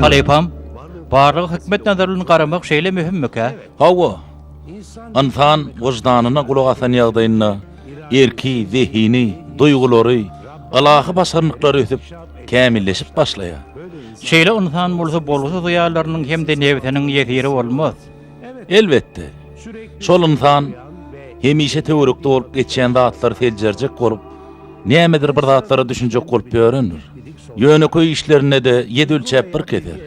Halypam, barlyga hikmet nazary bilen garamak şeýle möhümmikä? Hawa. Ynsan wyždanyna gulak asan ýagdaýynda erki, zehini, duýgulary, ylahy başarnyklary ösüp, kämilleşip başlaýar. Şeýle ynsan bolsa bolgusyz hyýallarynyň hem-de nebsiniň ýesiri bolmaz. Elbetde, şol ynsan hemişe töwerekde bolup geçýän zatlary seljerjek bolup, nämedir bir zatlara düşünjek bolup ýörendir. Ýönekeý işlerinde-de ýedi ölçäp bir keser.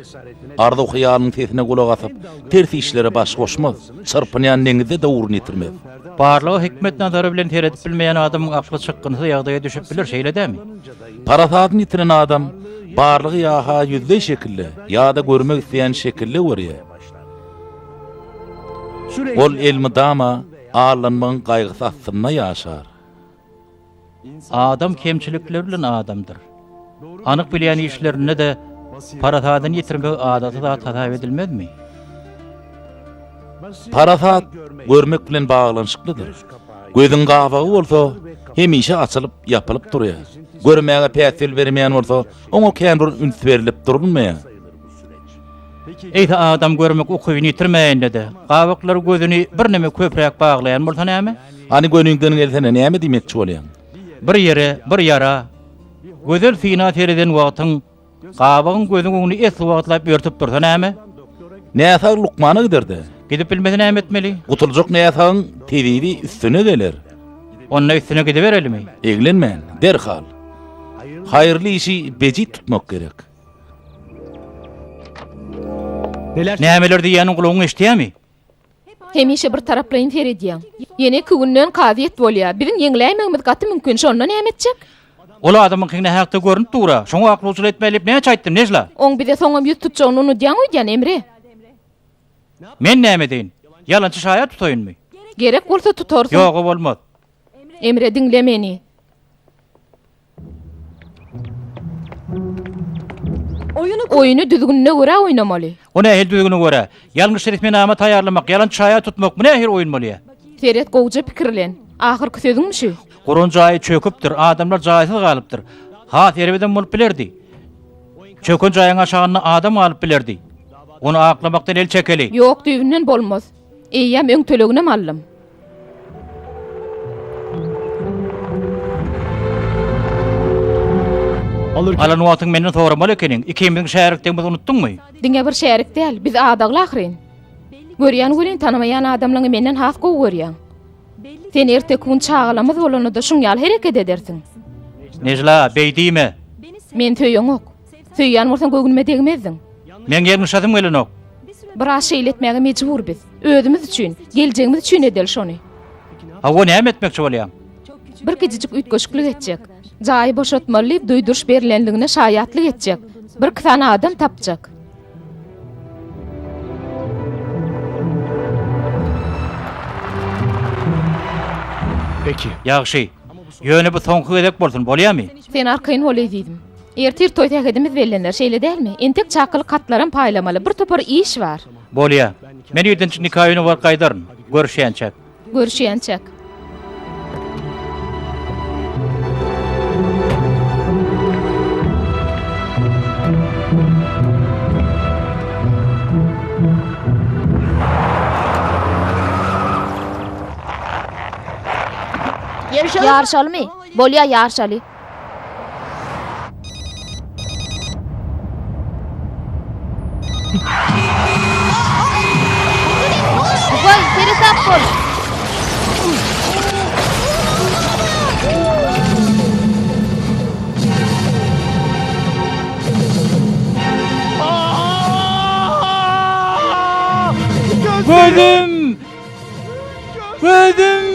Arzuw-hyýalynyň sesine gulak asyp, ters işlere baş goşmaz, çyrpynýan deňizde-de ugruny ýitirmez. Barlyga hikmet nazary bilen seredip bilmeýän adamyň akly çykgynsyz ýagdaýa düşüp biler, şeýle dälmi? Parasadyny ýitiren adam barlygy ýa-ha ýüzleý şekilde, ýa-da görmek isleýän şekilde görýär. Ol elmydama aldanmagyň gaýgysy astynda ýaşar. Adam kemçilikleri bilen adamdyr. Anyk bilýän işlerinde-de parasadyny ýitirmegi adaty zat hasap edilmezmi? Parasat görmek bilen baglanyşyklydyr. Gözüň gabagy bolsa hemişe açylyp, ýapylyp durýar. Görmäge päsgel bermeýän bolsa, oňa kän bir üns berlip durulmaýar. Eýse adam görmek ukybyny ýitirmäýende-de, gabaklary gözüni birneme köpräk baglaýan bolsa näme? Hany göniňden gelsene, näme diýmekçi bolýaň? Bir ýere, bir ýara, gözel syna sereden wagtyň gabagyň gözüň öňüni esli wagtlap örtüp dursa näme? Näsag lukmana gider-de. Gidip bilmese näme etmeli? Gutuljak näsagyň tebibi üstüne geler. Onda üstüne gidiberelimi? Eglenmän, derhal. Haýyrly işi bejit tutmak gerek. Nämeler diýýäniň gulagyň eşidýärmi? Hemişe bir taraplaýyn seredýäň. Ýene iki günden kazyýet bolýar. Biziň ýeňläýmegimiz gaty mümkin, şonda näme etjek? Ol adamyňky nähakda görnüp dur-a. Şoňa aklawçylyk etmäli diýip näçe aýtdym, Nejla? Oň bize soňam ýüz tutjagyny unudýaň öýdýän, Emre. Men näme edeýin? Ýalançy şaýat tutaýynmy? Gerek bolsa tutarsyň. Ýog-a bolmaz. Emre, diňle meni. Oýuny düzgünine görä oýnamaly. O nähili düzgüne görä? Ýalňyş resminama taýýarlamak, ýalan şaýat tutmak, bu nähili oýun bolýar? Seret gowja pikirlen. Ahyrky sözüňmi şu? Guran jaýy çöküpdir, adamlar jaýsyz galypdyr. Has erbedem bolup bilerdi. Çöken jaýyň aşagynda adam galyp bilerdi. Ony aklamakdan el çekeli. Ýok, düýbünden bolmaz. Eýýäm öň töleginem aldym. Alan wagtyň menden soramaly ekeniň. Ikimiziň şärikdigimizi unutdyňmy? Diňe bir şärik däl, biz adagly ahyryn. Görýän welin tanamaýan adamlaňy menden has gowy görýäň. Sen erteki gün çagalamyz bolanda-da şuň ýaly hereket edersiň. Nejla, beý diýme. Men söýeňok. Söýýän bolsaň göwnüme degmezdiň. Meň ýalňyşasym gelenok. Biraz şeýle etmäge mejbur biz. Özümiz üçin, geljegimiz üçin edeli şony. Hawa, näme etmekçi bolýaň? Bir kiçijik üýtgeşiklik etjek. Jaýy boşatmaly diýip duýduryş berlenligine şaýatlyk etjek. Birki sany adam tapjak. Ýagşy. Ýöne bu soňky gezek bolsun, bolýamy? Sen arkaýyn bol, ezizim. Ertir toý sähedimiz bellener, şeýle dälmi? Entek çakylyk hatlaram paýlamaly, bir topar iş bar. Bolýa. Men irdençik nika öýüne baryp gaýdaryn. Görüşýänçäk. Görüşýänçäk. Ýaryşalymy? Bolýa, ýaryşaly. Goý, seresap bol. Gözüm! Gözüm!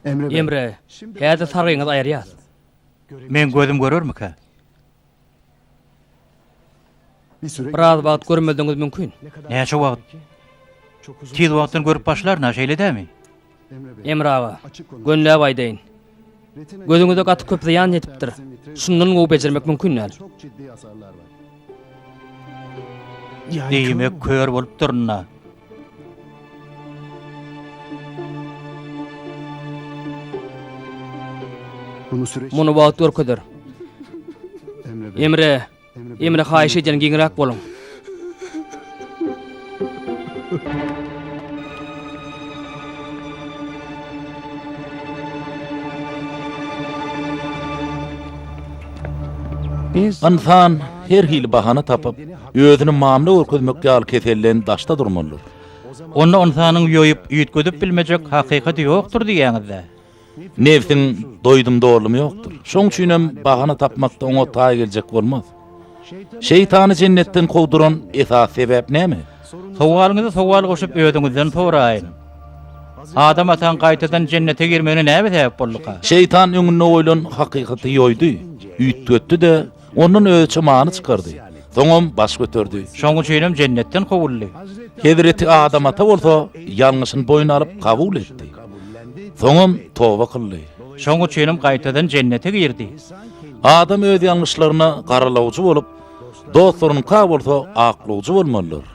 Emre, häzir sargyňyzy aýyrýas. Meň gözüm görermikä? Biraz wagt görmezligiňiz mümkin. Näçe wagt? Tiz wagtdan görüp başlaryn-a, şeýle dämi? Emre aga, gönüläp aýdaýyn. Gözüňize gaty köp zyýan ýetipdir. Şundan gowy bejermek mümkin däl. Diýmek, kör bolupdyryn-da. Muny wagt görkezer. Emre, Emre haýyş edýän giňräk boluň. Ynsan her hili bahana tapyp, özüni mamla görkezmek ýaly keselden daşda durmalydyr. Onda ynsanyň ýoýup, üýtgedip bilmejek hakykaty ýokdur diýýäňiz-dä? Nebsiň doýdum-doldumy ýokdur. Şoň üçinem bahana tapmakda oňa taý geljek bolmaz. Şeýtany jennetden kowduran esasy sebäp näme? Sowalyňyza sowal goşup özüňizden soraýyn. Adam ataň gaýtadan jennete girmegine näme sebäp bolduka? Şeýtan öňünde goýlan hakykaty ýoýdy, üýtgetdi-de, ondan özüçe many çykardy. Soňam baş göterdi. Şoň üçinem jennetden kowuldy. Hezreti Adam ata bolsa ýalňyşyny boýun alyp kabul etdi. Soňam toba kyldy. Şoň üçinem gaýtadan jennete girdi. Adam öz ýalňyşlaryna garalawjy bolup, dostlarynyňka bolsa aklawjy bolmalydyr.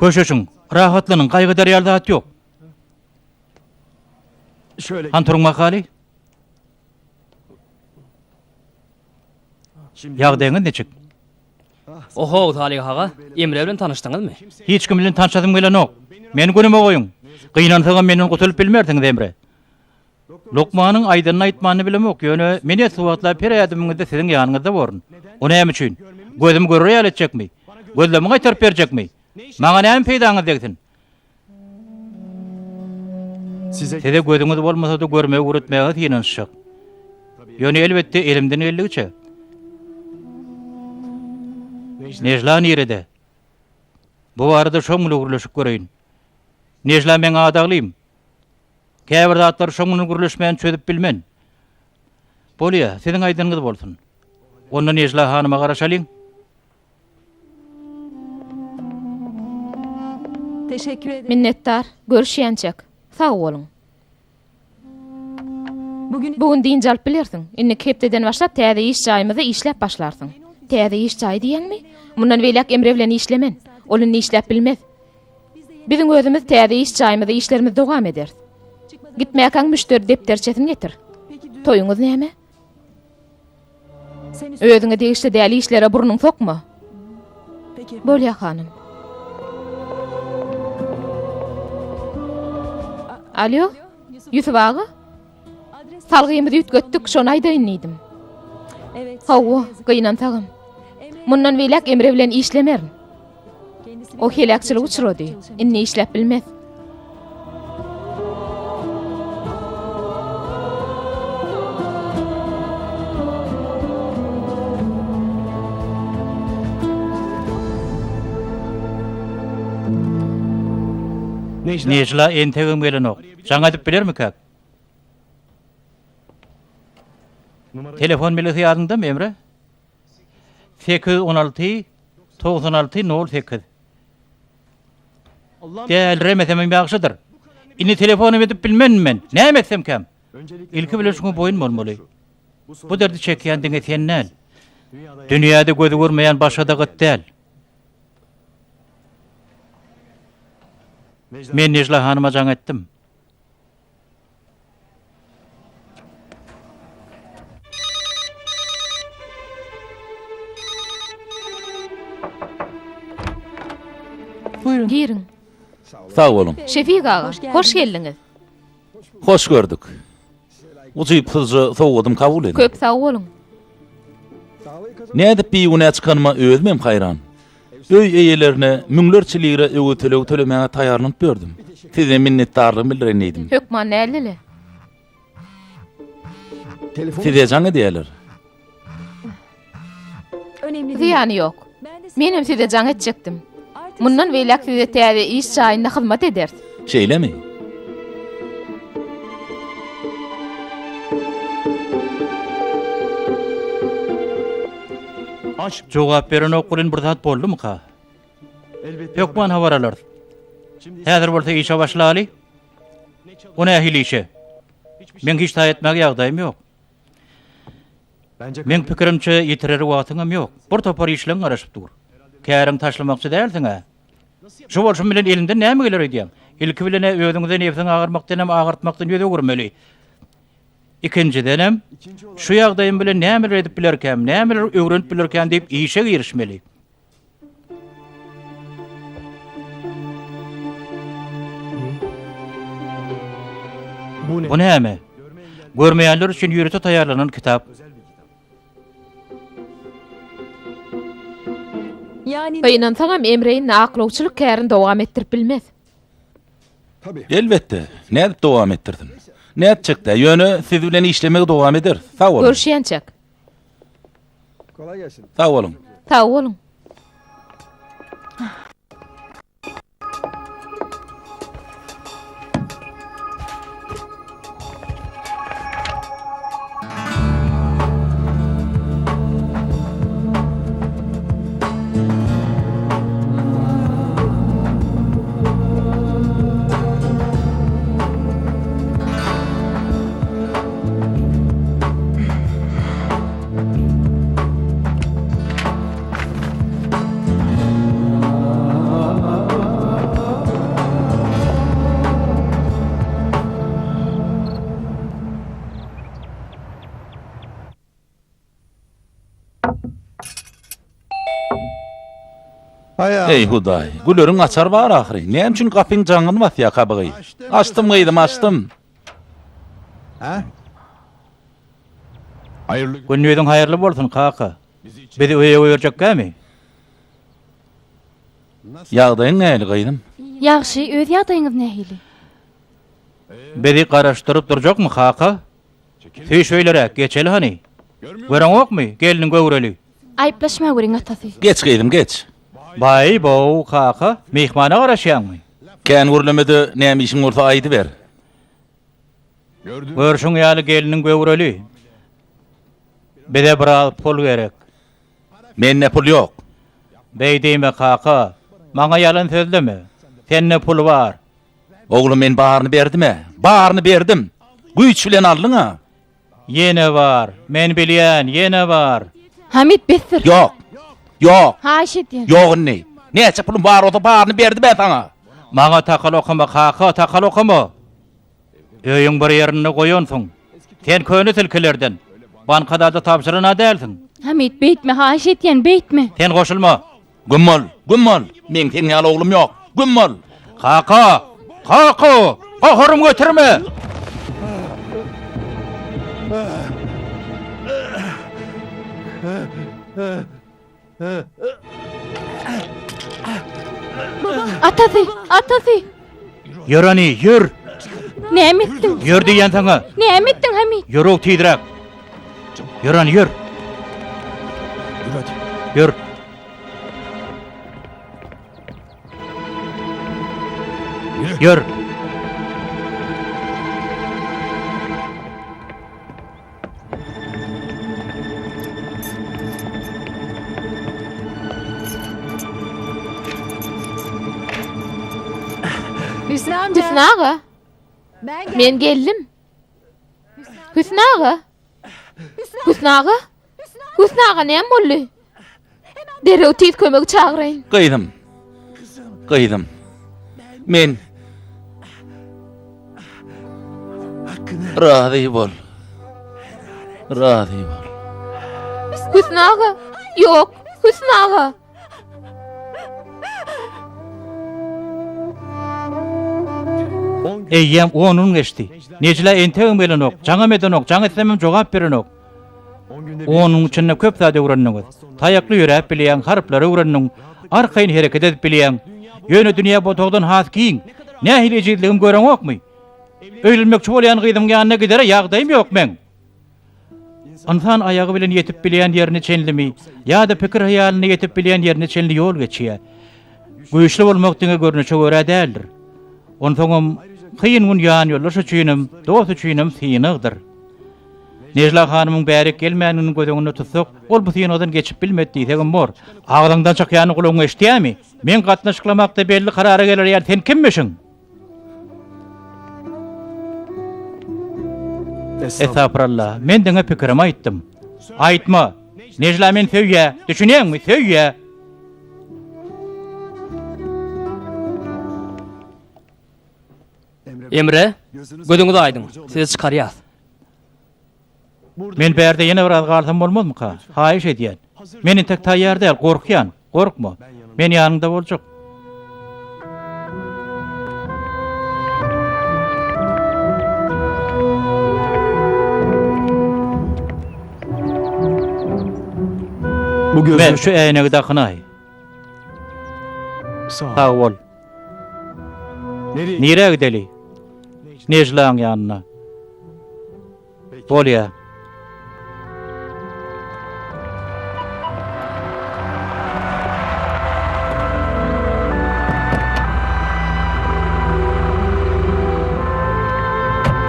Köşeşiň, rahatlanyň, gaýgy eder ýaly zat ýok. Han turuň bakaly. Ýagdaýyňyz niçik? Ohow, Salyh aga, Emre bilen tanyşdyňyzmy? Hiç kim bilen tanşasym gelenok. Meni günüme goýuň. Gynansagam menden gutulyp bilmersiňiz, Emre. Lukmanyň aýdanyny aýtmanyny bilemok, ýöne men esli wagtlap her ädimiňizde siziň ýanyňyzda borun. O näme üçin? Gözümi görer ýaly etjekmi? Gözlerimi gaýtaryp berjekmi? Maňa näme peýdaňyz degsin? Size gözüňiz bolmasa-da görmegi öwretmäge synanyşjak. Ýöne elbetde elimden geldigiçe. Nejla nirede? Bu barada şoň bilen gürleşip göreýin. Nejla meň adaglym. Käbir zatlary şoň bilen gürleşmän çözüp bilmen. Bolýa, siziň aýdanyňyz bolsun. Onda Nejla hanyma garaşalyň. Minnetdar. Görüşýänçäk. Sag boluň. Bu gün dynç alyp bilersiň. Indiki hepdeden başlap täze iş jaýymyzda işläp başlarsyň. Täze iş jaýy diýýäňmi? Mundan beýläk Emre bilen işlemen. Ol indi işläp bilmez. Biziň özümiz täze iş jaýymyzda işlerimizi dowam ederis. Gitmäkäň müşderi depderçesini getir. Toýuňyz näme? Özüňe degişli däl işlere burnuň sokma. Bolýa hanym. Alo, Ýusup aga? Salgymyzy üýtgetdik, şony aýdaýyn diýdim. Hawa, gynansagam. Mundan beýläk Emre bilen işlemerin. O heläkçilige uçrady. Indi işläp bilmez. Nejla entegem gelenok. Jaň edip bilermikäk? Telefon belgisi ýadyňdamy, Emre? 816 96 08. Däliremesem ýagşydyr. Indi telefonam edip bilmen men. Näme etsemkäm? Ilki bilen şuňa boýun bolmaly. Bu derdi çekýän diňe sen däl. Dünýäde gözi görmeýän başga-da gyt däl. Men Nejla hanyma jaň etdim. Buyurun. Giriň. Sag boluň. Şefik aga, hoş geldiňiz. Hoş gördük. Ujypsyzja sowgadymy kabul ediň. Köp sag boluň. Nädip bigünä çykanyma özümem haýran. Öý eýelerine müňlerçe lira öwez tölegi tölemäge taýýarlanyp ýördüm. Size minnetdarlygymy bildireýin diýdim. Hökman däldi-le. Size jaň edýärler. Zyýany ýok. Menem size jaň etjekdim. Mundan beýläk size täze iş jaýynda hyzmat ederis. Şeýlemi? Jogap berenok welin bir zat boldumyka? Hökman habar alarys. Häzir bolsa işe başlaly. O nähili işe? Meň hiç taý etmäge ýagdaýym ýok. Meň pikirimçe ýitirere wagtyňam ýok. Bir topar işleň garaşyp dur. Käriňi taşlamakçy dälsiň-ä? Şu bolşum bilen eliňden näme geler öýdýäň? Ilki bilen-ä özüňize nebsiňi agyrmakdan hem agyrtmakdan ýüz öwürmeli. Ikinjidenem, şu ýagdaýym bilen nämeler edip bilerkäm, nämeler öwrenip bilerkäm diýip işe girişmeli. Bu näme? Görmeýänler üçin ýörite taýýarlanan kitap. Gynansagam Emre indi aklawçylyk kärini dowam etdirip bilmez. Elbetde, nädip dowam etdirsin? Nätjek-dä, ýöne siz bilen işlemegi dowam ederis. Sag boluň. Görüşýänçäk. Sag boluň. Sag boluň. Eý, Hudaý, güleriň açary bar ahyry. Näme üçin gapyň jaňyny basýar kabygy? Açdym, gyzym, açdym. Gündiziň haýyrly bolsun, kaka. Bizi öýe goýberjekkämi? Ýagdaýyň nähili, gyzym? Ýagşy, öz ýagdaýyňyz nähili? Bizi garaşdyryp durjakmy, kaka? Süýş öýleräk, geçeli hany. Göreňokmy, gelniň göwreli. Aýyplaşmaweriň, atasy. Geç, gyzym, geç. Baý-bow, kaka, myhmana garaşýaňmy? Kän gürleme-de, näme işiň bolsa aýdyber. Görşüň ýaly gelniň göwreli. Bize biraz pul gerek. Mende pul ýok. Beý diýme kaka. Maňa ýalan sözleme. Sende pul bar. Oglum men baryny berdim-ä. Baryny berdim. Güýç bilen aldyň-a. Ýene bar. Men bilýän, ýene bar. Hamit besdir. Ýok. Ýok. Haýyş edýän. Ýok indi. Näçe pulum bar bolsa baryny berdim-ä saňa. Maňa takal okama kaka, takal okama. Öýüň bir ýerinde goýansyň. Sen köne tilkilerden. Bankada-da tabşyran-a dälsiň. Hamit, beýtme, haýyş edýän, beýtme. Sen goşulma. Güm bol, güm bol. Meň seň ýaly oglum ýok. Güm bol. Kaka! Kaka! Gaharymy getirme! Atasy, atasy. Ýör hany, ýör. Näme etdiň? Ýör diýýän saňa. Näme etdiň Hamid? Ýör-ow tizräk. Ýör hany, ýör. Ýör. Ýör. Hüsni aga. Men geldim. Hüsni aga. Hüsni aga? Hüsni aga näme boldy? Derrew tiz kömegi çagyraýyn. Gyzym. Gyzym. Men Razy bol. Razy bol. Hüsni aga, ýok, Hüsni aga. Eýýäm on gün geçdi. Nejla entegem gelenok, jaňam edenok, jaň etsemem jogap berenok. On günüň içinde köp zat öwrendiňiz. Taýakly ýöräp bilýäň, harplary öwrendiň, arkaýyn hereket edip bilýäň. Ýöne dünýä bu otagdan has giň. Nähili ejizligimi göreňokmy? Öýlenmekçi bolýan gyzymyň ýanyna gidere ýagdaýym ýok meň. Ynsan aýagy bilen ýetip bilýän ýerine çenlimi ýa-da pikir-hyýalynda ýetip bilýän ýerine çenli ýol geçýär. Güýçli bolmak diňe görnüşe görä däldir. Onsoňam kyn gün ýanýoldaş üçinem, dost üçinem synagdyr. Nejla hanymyň bärik gelmändigini göz öňünde tutsak, ol bu synagdan geçip bilmedi diýsegem bor. Agzyňdan çykýany gulagyň eşidýärmi? Meň gatnaşyklamakda belli karara geler ýaly sen kimmişiň? Estagfurallah, men diňe pikirimi aýtdym. Aýtma! Nejla meni söýýä, düşünýäňmi, söýýä! Emre, gözüňiz aýdyň, sizi çykarýas. Men bärde ýene biraz galsam bolmazmyka? Haýyş edýän. Men entek taýýar däl, gorkýan. Gorkma. Men ýanyňda boljak. Me, şu äýnegi dakynaý. Sag bol. Nirä gideli? Nejlaň ýanyna. Bolýa.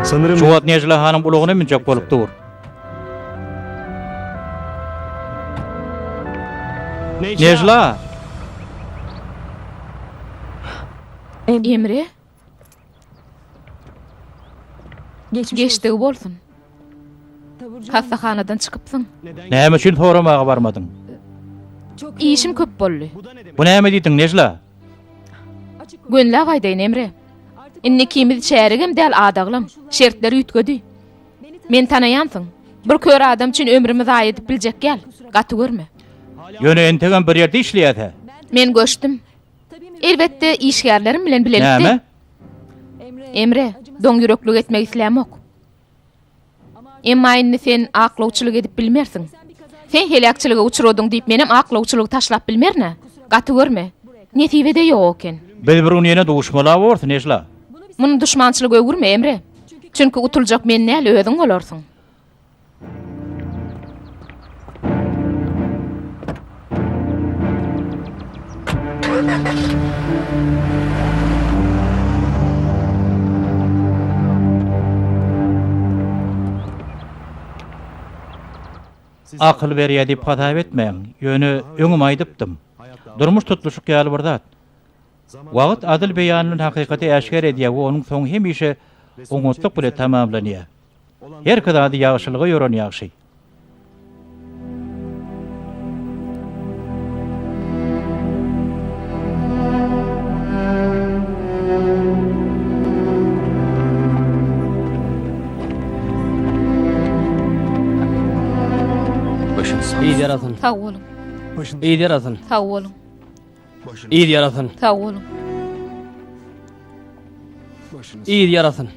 Şu wagt Nejla hanym ulagyna münjek bolup dur. Nejla! Emre? Geçdigi bolsun. Hassahanadan çykypsyň. Näme üçin soramaga barmadyň? Işim köp boldy. Bu näme diýdiň, Nejla? Gönläp aýdaýyn, Emre. Indi ikimiz çärigem däl, adaglam. Şertler üýtgedi. Meni tanaýansyň. Bir kör adam üçin ömrümi zaýa edip biljek däl. Gaty görme. Ýöne entegem bir ýerde işleýäs-ä. Men göçdüm. Elbetde, işgärlerim bilen bilelikde. Näme? Emre, doňýüreklik etmek islämok. Emma indi sen aklawçylyk edip bilmersiň. Sen heläkçilige uçradyň diýip menem aklawçylygy taşlap bilmerin-ä. Gaty görme. Nesibe-de ýok eken. Biz bir gün ýene duşmaly-a borus, Nejla. Muny duşmançylyga öwürme, Emre. Çünki utuljak men däl, özüň bolarsyň. Akyl berýär diýip hasap etmäň. Ýöne öňem aýdypdym. Durmuş tutluşyk ýaly bir zat. Wagt adyl beýan bilen hakykaty äşgär edýär we onuň soňy hemişe oňatlyk bile tamamlanýar. Herki zady ýagşylyga ýoran ýagşy. Yz ýarasyn. Sag boluň. Yz ýarasyn. Sag boluň. Yz ýarasyn. Sag boluň. Yz ýarasyn.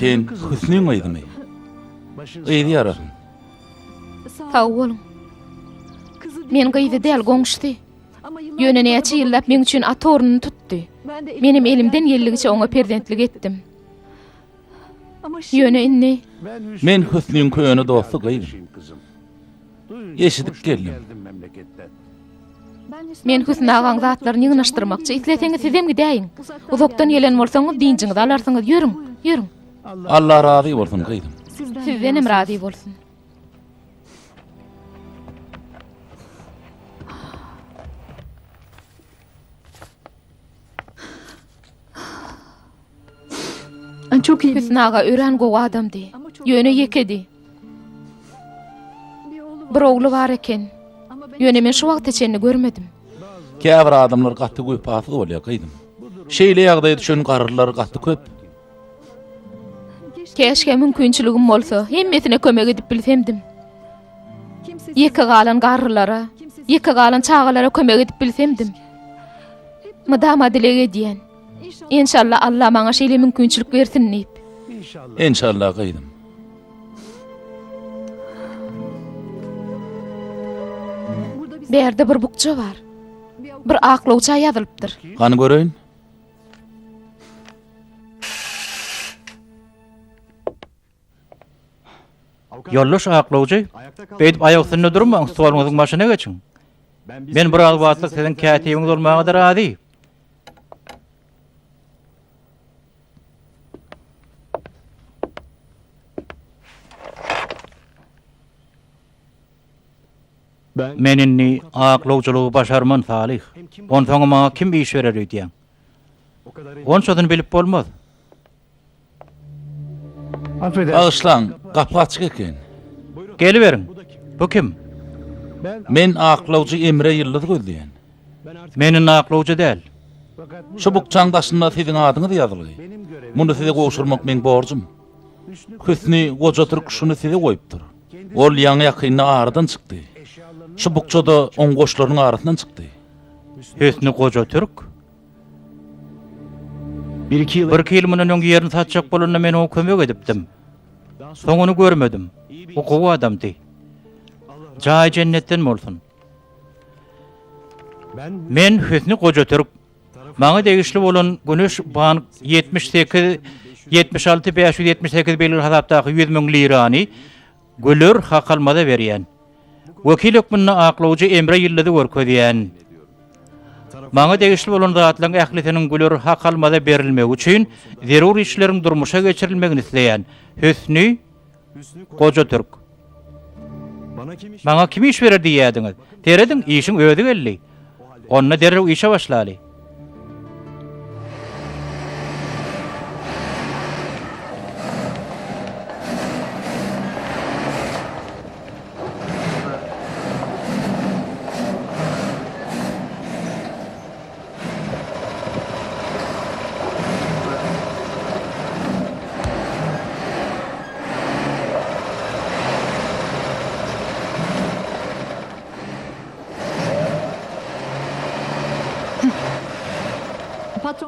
Sen Hüsnüň gyzymy? Gyzy ýarasyn. Sag boluň. Men gyzy däl, goňşusy. Ýöne näçe ýyllap meň üçin ata ornuny tutdy. Menem elimden geldigiçe oňa perzentlik etdim. Ýöne indi... Men Hüsnüň köne dosty gyzym. Eşidip geldim. Men Hüsni agaň zatlaryny ýygnaşdyrmakçy. Isleseňiz sizem gidäýiň. Uzakdan gelen bolsaňyz dynjyňyzy alarsyňyz. Ýörüň, ýörüň. Alla razy bolsun gyzym. Sizdenem razy bolsun. Hüsni aga örän gowy adamdy. Ýöne ýekedi. Bir ogly bar eken. Ýöne men şu wagta çenli görmedim. Käbir adamlar gaty wepasyz bolýar gyzym. Şeýle ýagdaýa düşen garrylar gaty köp. Käşgä mümkinçiligim bolsa, hemmesine kömek edip bilsemdim. Ýeke galan garrylara, ýeke galan çagalara kömek edip bilsemdim. Mydama dileg edýän. Enşalla Alla maňa şeýle mümkinçilik bersin diýip. Enşalla gyzym. Bärde bir bukja bar. Bir aklawça ýazylypdyr. Hany göreýin. Ýoldaş aklawjy, beýdip aýak üstünde durmaň, stoluňyzyň başyna geçiň. Men biraz wagtlyk siziň kätibiňiz bolmaga-da razy. Men indi aklawjylygy başarman, Salyh. Onsoňam maňa kim iş berer öýdýäň? Onçasyny bilip bolmaz. Bagyşlaň, gapy açyk eken. Geliberiň. Bu kim? Men aklawjy Emre Ýyldyz gözleýän. Men indi aklawjy däl. Şu bukjaň daşynda siziň adyňyz ýazylgy. Muny size gowşurmak meň borjum. Hüsni Gojatürk şuny size goýupdyr. Ol ýaňy-ýakynda aradan çykdy. Şu bukja-da oň goşlarynyň arasyndan çykdy. Hüsni Gojatürk? Birki ýyl mundan öň ýerini satjak bolanda men oňa kömek edipdim. Soň ony görmedim. O gowy adamdy. Jaýy jennetden bolsun. Men Hüsni Gojatürk. Maňa degişli bolan Güneş bank 78 76 578 belgili hasapdaky 100 müň lirany Güler Hakalmaza berýän. Wekil hökmünde aklawjy Emre Ýyldyzy görkezýän. Maňa degişli bolan zatlaryň ählisiniň Güler Hakalmaza berilmegi üçin zerur işleriň durmuşa geçirilmegini isleýän. Hüsni Gojatürk. Maňa kim iş berer diýýärdiňiz? Serediň, işiň özi geldi. Onda derrew işe başlaly.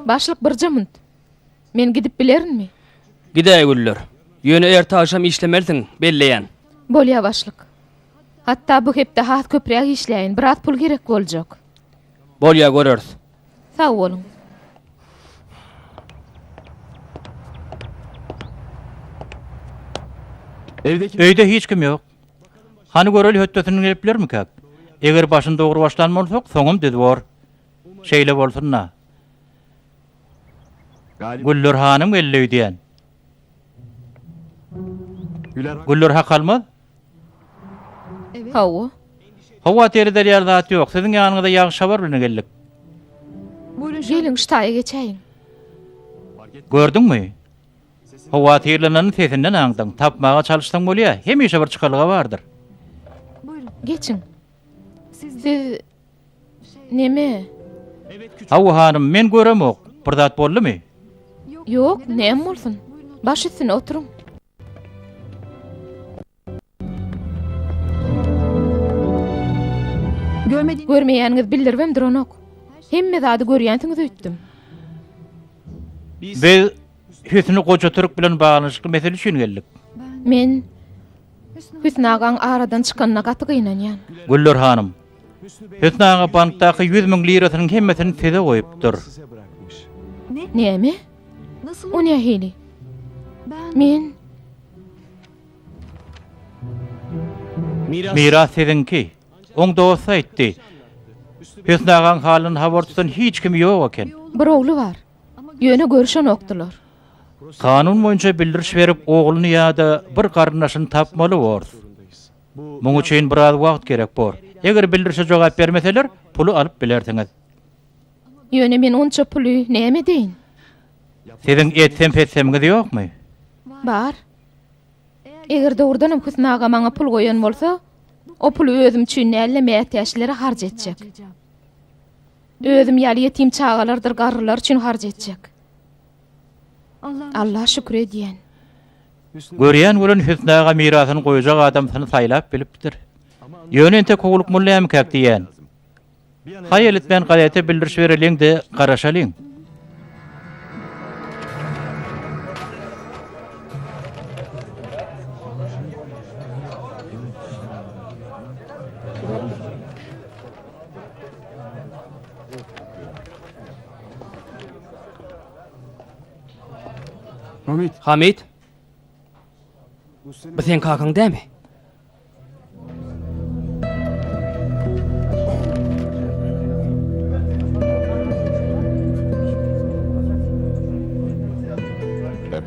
Başlyk birje munt. Men gidip bilerinmi? Gidäý Güller. Ýöne erte agşam işlemelisiň, belleýän. Bolýa başlyk. Hatda bu hepde has köpräk işläýin, biraz pul gerek boljak. Bolýa göreris. Sag boluň. Öýde hiç kim ýok. Hany göreli hötdesinden gelip bilermikäk? Eger başyny dogry başlan bolsak, soňam düz bor. Şeýle bolsun-da. Güller hanym geldi öýdýän. Güller hak almaz? Hawa. Howatyr eder ýaly zat ýok. Siziň ýanyňyza ýagşy habar bilen geldik. Geliň, şu taýa geçäýiň. Gördüňmi? Howatyrlananyny sesinden aňdyň. Tapmaga çalyşsaň bolýa. Hemişe bir çykalga bardyr. Geçiň. Siz neme? Hawa hanym, men göremok. Bir zat boldumy? Ýok, näme bolsun? Baş üstüne oturyň. Görmeýäniňiz bildiribem duranok. Hemme zady görýänsiňiz öýtdüm. Biz Hüsni Gojatürk bilen baglanyşykly mesele üçin geldik. Men Hüsni agaň aradan çykanyna gaty gynanýan. Güller hanym, Hüsni aga bankdaky 100 müň lirasynyň hemmesini size goýupdyr. Näme? O nähili? Men Miras siziňki. Oň dosty aýtdy. Hüsni agaň halyndan habar tutan hiç kimi ýok eken. Bir ogly bar. Ýöne görüşenokdylar. Kanun boýunça bildiriş berip ogluny ýa-da bir garyndaşyny tapmaly borus. Muň üçin biraz wagt gerek bor. Eger bildirişe jogap bermeseler, puly alyp bilersiňiz. Ýöne men onça puly näme edeýin? Siziň etsem-petsemiňiz ýokmy? Bar. Eger dogrudanam Hüsni aga maňa pul goýan bolsa, o puly özüm üçin däl-de, mätäçlere harç etjek. Özüm ýaly ýetim çagalardyr garrylar üçin harç etjek. Alla şükür edýän. Görýän welin Hüsni aga mirasyny goýjak adamsyny saýlap bilipdir. Ýöne entek howlukmaly dälmikäk diýýän. Haýal etmän gazete bildiriş bereliň-de, garaşalyň. Hamit. Bu seň kakaň dämi?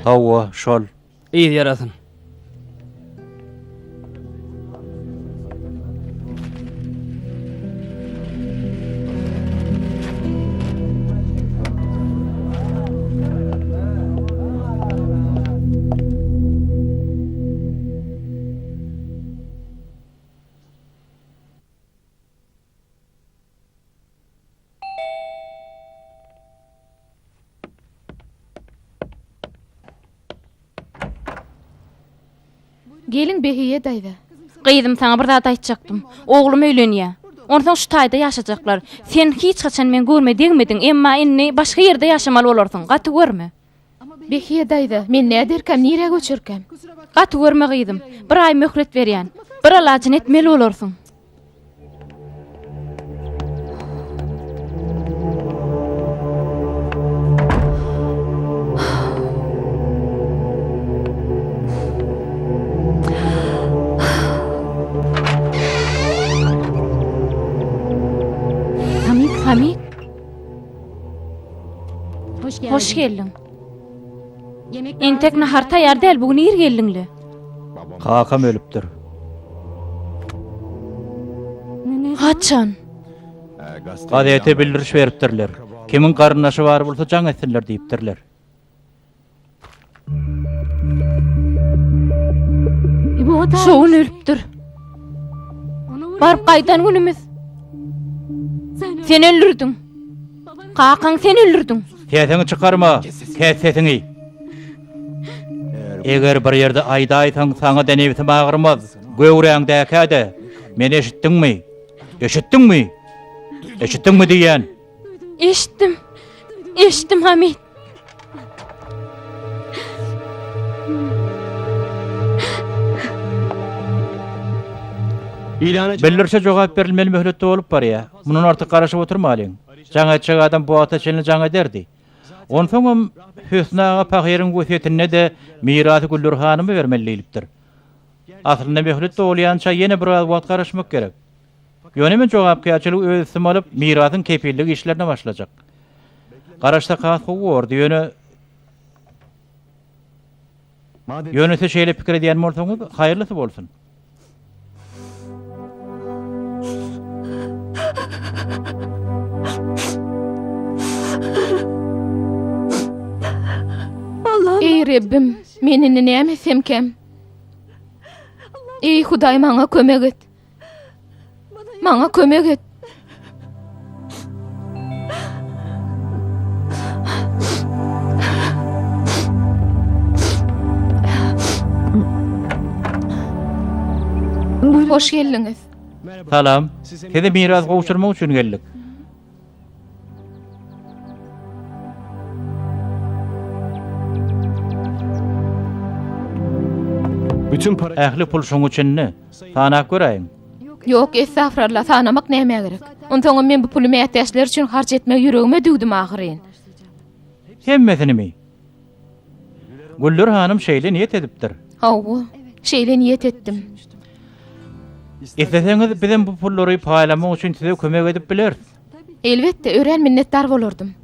Hawa, şol. Yz ýarasyn. Geliň Behiýe daýza. Gyzym saňa bir zat aýtjakdym. Oglum öýlenýä. Onsoň şu taýda ýaşajaklar. Sen hiç haçan meň göwnüme degmediň, emma indi başga ýerde ýaşamaly bolarsyň. Gaty görme. Behiýe daýza, men näderkäm, nirä göçerkäm? Gaty görme gyzym. Bir aý möhlet berýän. Bir alajyny etmeli bolarsyň. Hamit. Hoş geldiň. Entek nahar taýýar däl, bu gün ir geldiň-le. Kakam ölüpdir. Haçan? Gazete bildiriş beripdirler. Kimiň garyndaşy bar bolsa jaň etsinler diýipdirler. Şo gün ölüpdir. Baryp gaýdan günümiz. Sen öldürdiň. Kakaň sen öldürdiň. Sesiňi çykarma, kes sesiňi. Eger bir ýerde aýdaýsaň, saňa-da nebsim agyrmaz. Göwräňdäkä-de. Meni eşitdiňmi? Eşitdiňmi? Eşitdiňmi diýýän? Eşitdim. Eşitdim Hamit. Bildirişe jogap berilmeli möhlet dolup barýar. Mundan artyk garaşyp oturmalyň. Jaň etjek adam bu wagta çenli jaň ederdi. Onsoňam Hüsni aga pahyryň wesýetinde-de mirasy Güller hanyma bermeli diýlipdir. Aslynda möhlet dolýança ýene biraz wagt garaşmak gerek. Ýöne men jogapkärçiligi öz üstüme alyp, mirasyň kepillik işlerine başlajak. Garaşsak has gowy bordy, ýöne Ýöne siz şeýle pikir edýän bolsaňyz, haýyrlysy bolsun. Eý Rebbim, men indi näme etsemkäm? Eý Hudaý maňa kömek et. Maňa kömek et. Hoş geldiňiz. Salam. Size miras gowşurmak üçin geldik. Ähli pul şoň içinde. Sanap göräýiň. Ýok, estagfurallah, sanamak nämä gerek? Onsoňam men bu puly mätäçler üçin harç etmegi ýüregime düwdüm ahyryn. Hemmesinimi? Güller hanym şeýle niýet edipdir. Hawa, şeýle niýet etdim. Isleseňiz, bizem bu pullary paýlamak üçin size kömek edip bileris. Elbetde, örän minnetdar bolardym.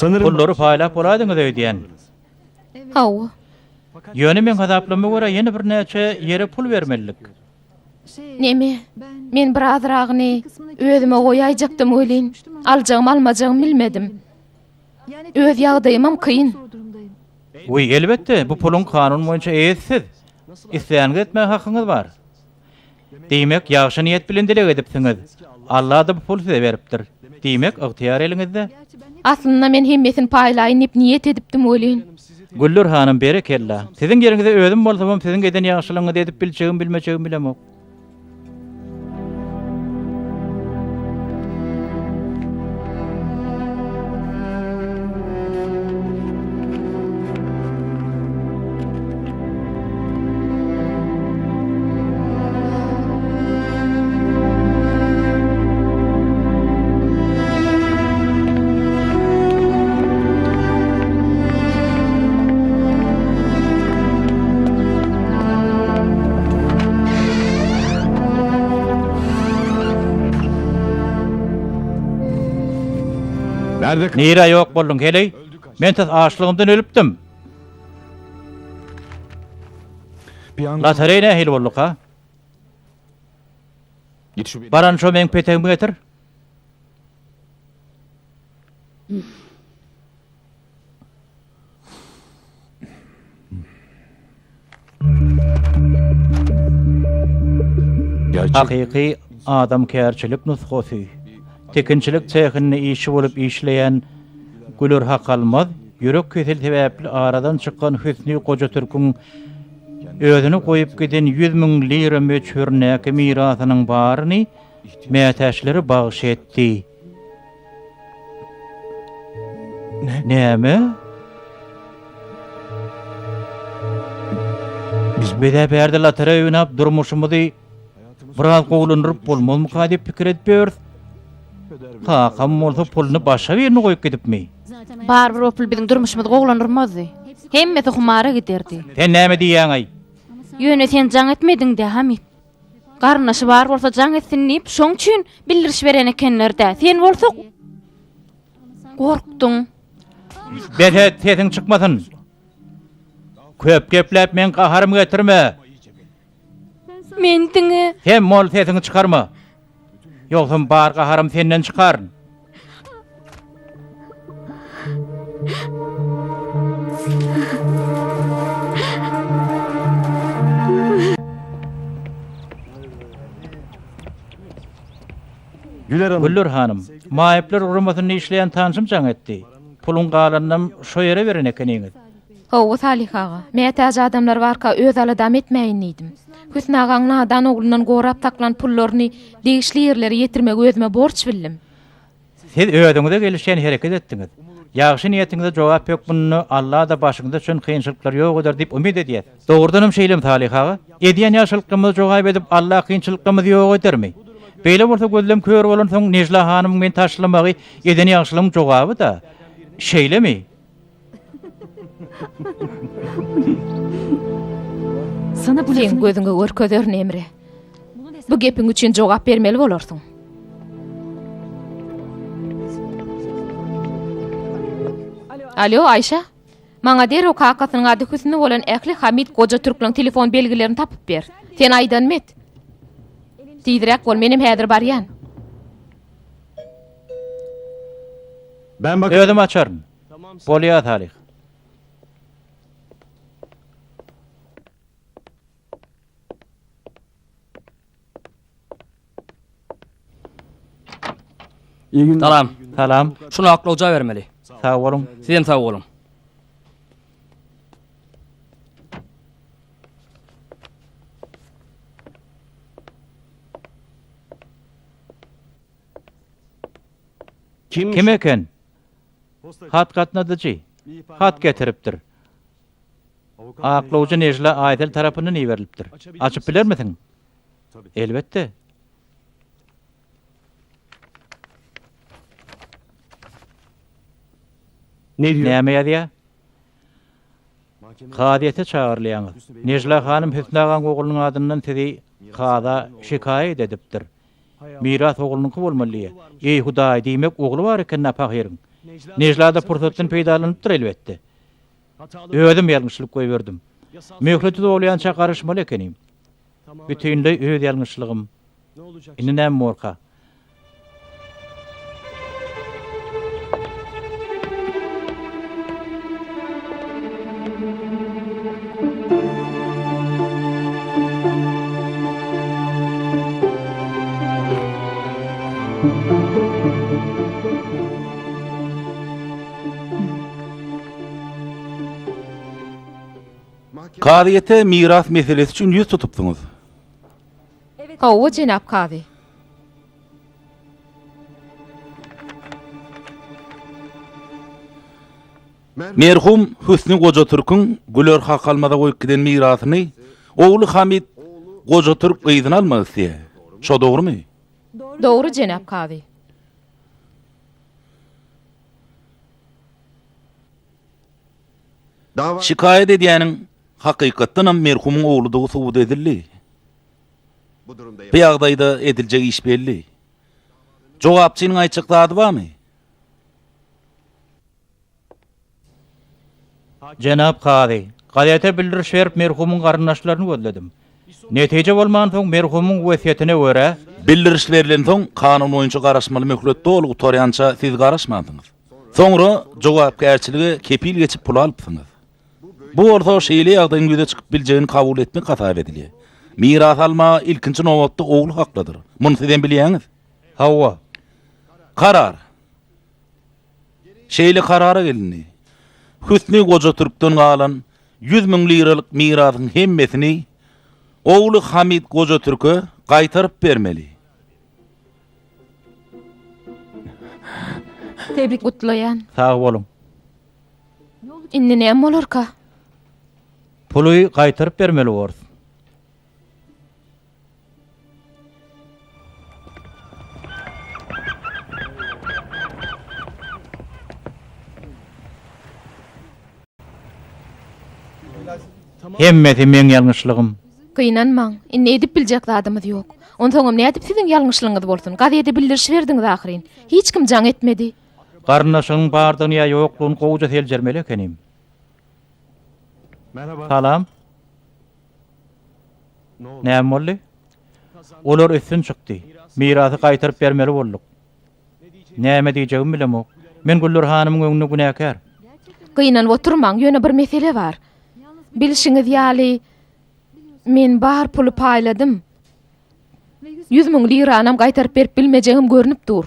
Pullary paýlap bolaýdyňyz öýdýän. Hawa. Ýöne meň hasaplama görä ýene birnäçe ýere pul bermelidik. Neme, men bir azragyny özüme goýaýjakdym welin, aljagym almajagym bilmedim. Öz ýagdaýymam kyn. Wiý, elbetde, bu puluň kanun boýunça eýesi siz. Isläniňizi etmäge hakyňyz bar. Diýmek, ýagşy niýet bilen dileg edipsiňiz. Alla-da bu puly size beripdir. Diýmek, ygtyýar eliňizde. Aslynda men hemmesini paýlaýyn diýip niýet edipdim welin. Güller hanym, berekella. Siziň ýeriňizde özüm bolsamam siziň eden ýagşylygyňyzy edip biljegimi bilmejegimi bilemok. Nirä ýok bolduň, heleý? Men tas açlygymdan ölüpdim. Lotereý nähili bolduka? Baran şo meň petegimi getir. Hakyky adamkärçilik nusgasy. Tikinçilik sehinde işçi bolup işleýän Güler Hakalmaz ýürek keseli sebäpli aradan çykan Hüsni Gojatürküň özüni goýup giden 100 mün lira möçberindäki mirasynyň baryny mätäçlere bagyş etdi. Näme? Biz-ä bärde lotereýa oýnap durmuşymyzy biraz gowulandyryp bolmazmyka diýip pikir edip ýörüs. Kakam bolsa puluny başga birine goýup gidipmi? Barybir o pul biziň durmuşymyzy gowulandyrmazdy. Hemmesi humara giderdi. Sen näme diýýäň-aý? Ýöne sen jaň etmediň-dä, Hamit. Garyndaşy bar bolsa jaň etsin diýip, şoň üçin bildiriş beren ekenler-dä. Sen bolsa gorkduň. Bes et, sesiň çykmasyn. Köp gepläp meň gaharymy getirme. Men diňe... Sen bol sesiňi çykarma. Ýogsam bar gaharym senden çykaryn. Güller hanym, maýyplar guramasynda işleýän tanşym jaň etdi. Puluň galanynam şo ýere beren ekeniňiz. Hawa, Salyh aga. Mätäç adamlar barka öz aladamy etmäýin diýdim. Hüsni agaň nadan oglundan gorap saklan pullaryny degişli ýerlere ýetirmegi özüme borç bildim. Siz özüňize gelişýän hereket etdiňiz. Ýagşy niýetiňize jogap hökmünde Alla-da başyňyza düşen kynçylyklary ýok eder diýip umyt edýäs. Dogrudanam şeýlemi Salyh aga? Edýän ýagşylyklarymyza jogap edip Alla kynçylyklarymyzy ýok edermi? Beýle bolsa gözlem kör bolansoň Nejla hanymyň meni taşlamagy eden ýagşylygyň jogaby-da. Şeýlemi? Seň gözüňe görkezerin Emre. Bu gepiň üçin jogap bermeli bolarsyň. Alo, Aýşa. Maňa derrew kakasynyň ady Hüsni bolan ähli Hamid goja türkleriň telefon belgilerini tapyp ber. Sen aýdanymy et. Tizräk bol, menem häzir barýan. Özüm açaryn. Bolýa Salyh. Salam. Salam. Şuny aklawja bermeli. Sag boluň. Sizem sag boluň. Kim eken? Hat gatnadyjy. Hat getiripdir. Aklawjy Nejla Aýsel tarapyndan iberilipdir. Açyp bilermisiň? Elbetde. Näme ýazýar? Kazyýete çagyrylýaňyz. Nejla hanym Hüsni agaň oglunyň adyndan sizi kaza şikaýat edipdir. Miras oglunyňky bolmaly diýýär. Eý, Hudaý, diýmek, ogly bar eken-dä pahyryň. Nejla-da pursatdan peýdalanypdyr, elbetde. Özüm ýalňyşlyk goýberdim. Möhleti dolýança garaşmaly ekenim. Bütinleý öz ýalňyşlygym. Indi näme borka? Kazyýete miras meselesi üçin ýüz tutupsyňyz. Hawa, jenap kazy. Merhum Hüsni Gojatürküň Güler Hakalmaza goýup giden mirasyny ogly Hamid Gojatürk yzyna almak isleýär. Şo dogrumy? Dogry, jenap kazy. Şikaýat edýäniň hakykatdanam merhumyň ogludygy subut edildi. Bu ýagdaýda ediljek iş belli. Jogapçynyň aýtjak zady barmy? Jenap kazy, gazete bildiriş berip merhumyň garyndaşlaryny gözledim. Netije bolmansoň merhumyň wesýetine görä. Bildiriş berlensoň kanun boýunça garaşmaly möhlet doly gutarýança siz garaşmansyňyz. Soňra jogapkärçilige kepil geçip pul alypsyňyz. Bu bolsa şeýle ýagdaýyň ýüze çykyp biljegini kabul etmek hasap edilýär. Miras almaga ilkinji nobatda ogul haklydyr. Muny sizem bilýäňiz. Hawa. Karar. Şeýle karara gelindi. Hüsni goja türkden galan 100 mün liralyk mirasyň hemmesini ogly Hamid goja türke gaýtaryp bermeli. Gutlaýan. Sag boluň. Indi näme bolarka? Puly gaýtaryp bermeli borus. Hemmesi meň ýalňyşlygym. Gynanmaň, indi edip biljek zadymyz ýok. Onsoňam nädip siziň ýalňyşlygyňyz bolsun? Gazede bildiriş berdiňiz ahyryn. Hiç kim jaň etmedi. Garyndaşyňyň bardygyny ýa ýoklugyny gowuja seljermeli ekenim. Salam. Näme boldy? Olar üstün çykdy. Mirasy gaýtaryp bermeli bolduk. Näme diýjegimi bilemok. Men Güller hanymyň öňünde günäkär. Gynanyp oturmaň, ýöne bir mesele bar. Bilşiňiz ýaly, men bar puly paýladym. 100 000 liranam gaýtaryp berip bilmejegim görnüp dur.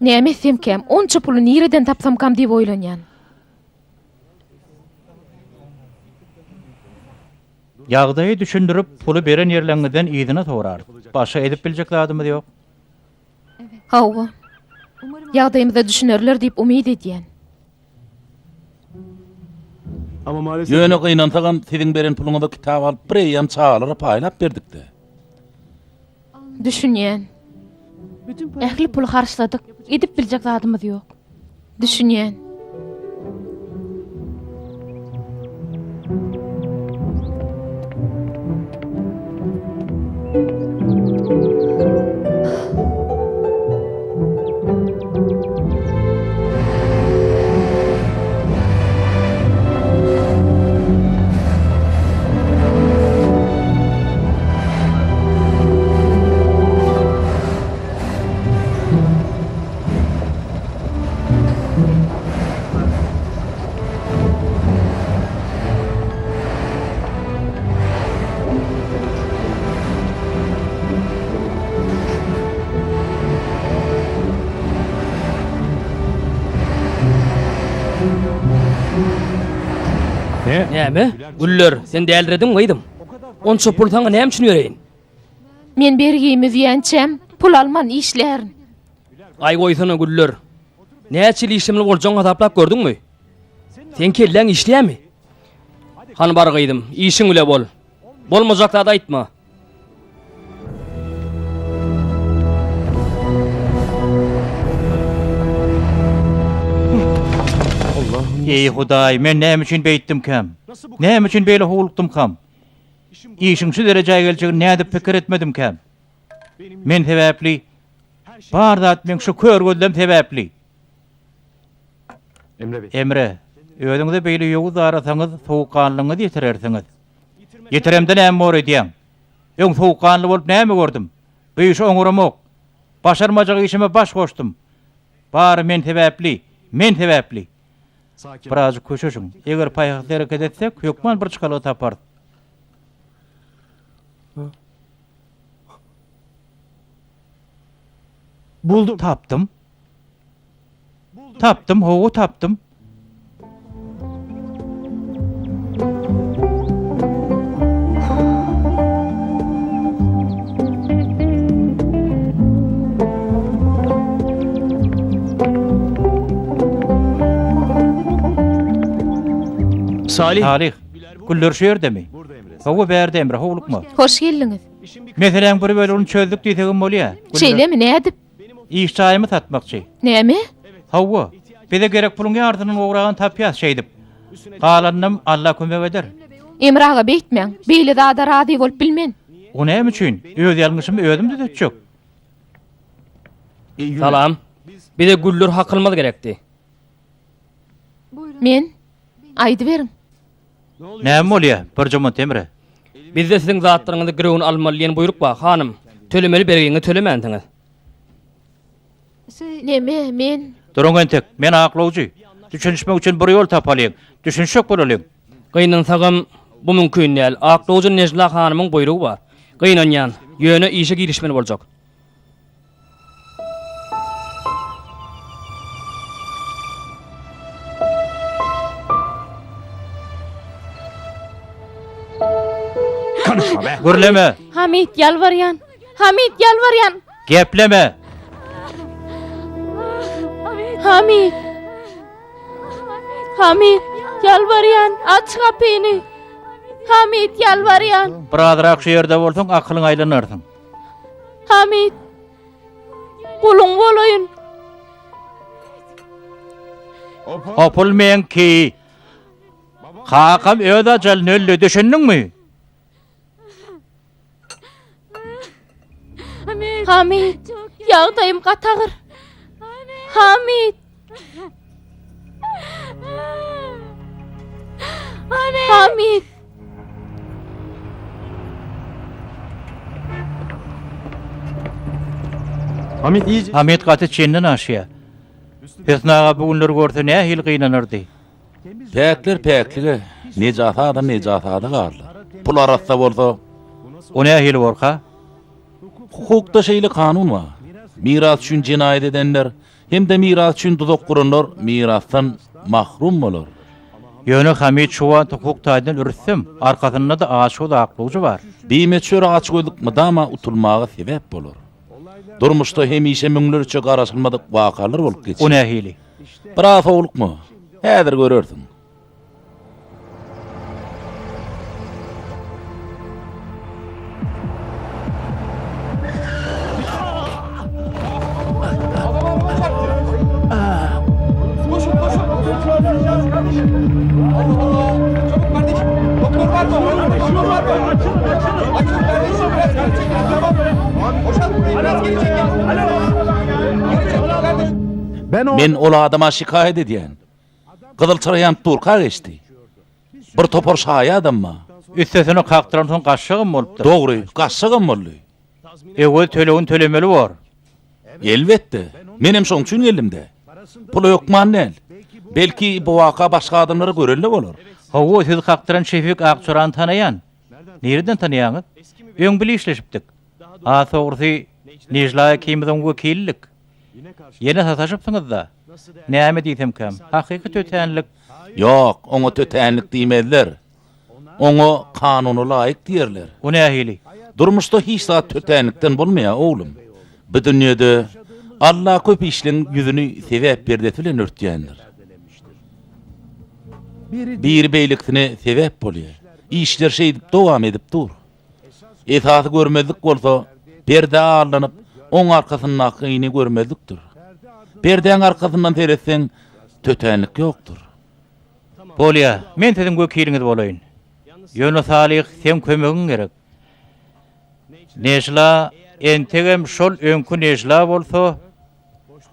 Näme etsemkäm, onça puly nireden tapsamkam diýip oýlanýan. Ýagdaýy düşündirip, puly beren ýerleňňizden yzyna sorarys. Başga edip biljek zadymyz ýok. Hawa. Ýagdaýymyza düşünerler diýip umyt edýän. Ýöne gynansagam siziň beren puluňyza kitap alyp bir eýýäm çagalara paýlap berdikdä. Düşünýän. Ähli puly harçladyk. Edip biljek zadymyz ýok. Düşünýän. Näme? Güller, sen dälirediňmi gyzym? Onça pul saňa näme üçin bereýin? Men bergimi üzýänçäm, pul alman işlärin. Aý goýsana Güller. Näçe ýyl işlemeli boljagyňy hasaplap gördüňmi? Seň kelläň işleýärmi? Hany bar gyzym, işiň bile bol. Bolmajak zat aýtma. Eý Hudaý, men näme üçin beýtdimkäm? Näme üçin beýle howlukdymkam? Işiň şu derejä geljegini nädip pikir etmedimkäm? Men sebäpli, bar zat meň şu kör gözlem sebäpli. Emre, özüňize beýle ýowuz darasaňyz, sowukganlygyňyzy ýitirersiňiz. Ýitiremde näme bor öýdýäň? Öň sowukganly bolup näme gördüm? Bu işi oňaramok. Başarmajak işime baş goşdum. Bary men sebäpli, men sebäpli. Birazjyk köşeşiň. Eger paýhasly hereket etsek, hökman bir çykalga taparys. Buldum. Tapdym. Tapdym, hawa tapdym. Salih. Salih. Güller şu ýerdemi? Hawa bärde Emre, howlukma. Hoş geldiňiz. Meseläň bir bölegini çözdük diýsegem bolýa. Şeýlemi, nädip? Iş jaýymy satmakçy. Näme? Hawa. Bize gerek puluň ýarsynyň gowragyny tapýas şeýdip. Galanynam Alla kömek eder. Emre aga beýtmäň. Beýle zada razy bolup bilmen. O näme üçin? Öz ýalňyşymy özüm düzetjek. Salam. Bize güller hakylmaz gerekdi. Men? Aýdyberiň. Näme bolýa, bir jomant Emre? Bizde siziň zatlaryňyzy girewine almaly diýen buýruk bar, hanym. Tölemeli bergiňi tölemänsiňiz. Neme, men? Duruň entek, men aklawjy. Düşünişmek üçin bir ýol tapalyň. Düşünişjek bolalyň. Gynansagam, bu mümkin däl. Aklawjy Nejla hanymyň buýrugy bar. Gynanýan, ýöne işe girişmeli boljak. Gürleme! Hamit ýalbarýan. Hamit ýalbarýan. Gepleme! Hamit. Hamit ýalbarýan aç gapyny. Hamit ýalbarýan. Birazrak şu ýerde bolsaň akylyň aýlanarsyň. Hamit. Guluň bolaýyn. O pul meňki. Kakam öz ajalyny öldi, düşündiňmi? Hamit, ýagdaýym gaty agyr. Hamit. Hamit. Hamit gaty çenden aşýar. Hüsni aga bu günleri görse nähili gynanardy. Päkler päklige, nejasada nejasada galar. Pul arassa bolsa. O nähili borka? Hukukda şeýle kanun bar. Miras üçin jenaýat edenler hem-de miras üçin duzak guranlar mirasdan mahrum bolar. Ýöne Hamid şu wagt hukuk taýdan rüstem, arkasynda-da açgöz aklawjy bar. Bimöçber açgözlük mydama utulmaga sebäp bolar. Durmuşda hemişe müňlerçe garaşylmadyk wakalar bolup O geçýär. nähili? Biraz howlukma, häzir görersiň. Men ol adama şikaýat edýän. Gyzyl çyra ýanyp durka geçdi. Bir topar şaýadam bar. Üstesine kakdyransoň gaşşagam bolupdyr. Dogry, gaşşagam boldy. Öwez tölegini tölemeli bor. Elbetde. Menem şoň üçin geldim-dä. Pul hökman däl. Belki, bu waka başga adamlara görelde bolar. Hawa, sizi kakdyran Şefik Akçorany tanaýan. Nireden tanaýaňyz? Öň bile işleşipdik. Has dogrusy, Nejla ikimiziň wekilidik. Ýene sataşypsyňyz-da. Näme diýsemkäm, hakyky tötänlik. Ýok, oňa tötänlik diýmezler. Oňa kanuna laýyk diýerler. O nähili? Durmuşda hiç zat tötänlikden bolmaýar, oglum. Bu dünýede Alla köp işleň ýüzüni sebäp perdesi bilen örtýändir. Biri beýlekisine sebäp bolýar. Işler şeýdip dowam edip dur. Esasy görmezlik bolsa, perdä aldanyp, oň arkasyndakyny görmezlikdir. Perdäň arkasyndan seretseň, tötänlik ýokdur. Bolýa, men siziň wekiliňiz bolaýyn. Ýöne Salyh, seň kömegiň gerek. Nejla entegem şol öňki Nejla bolsa,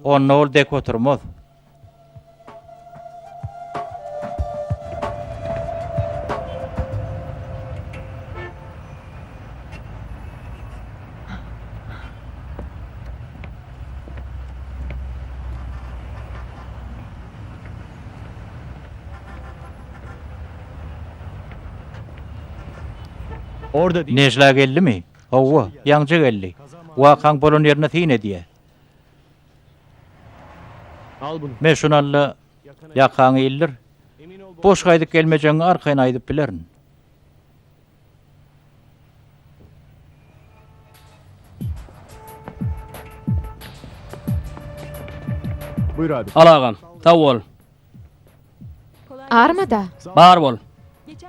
onda ol dek oturmaz. Nejla geldimi? Hawa, ýaňja geldi. Wakaň bolan ýerine syn edýär. Me şuny al-da, ýakaňy ildir. Boş gaýdyp gelmejegiňi arkaýyn aýdyp bilerin. Al agam, sag bol. Arma-da. Bar bol.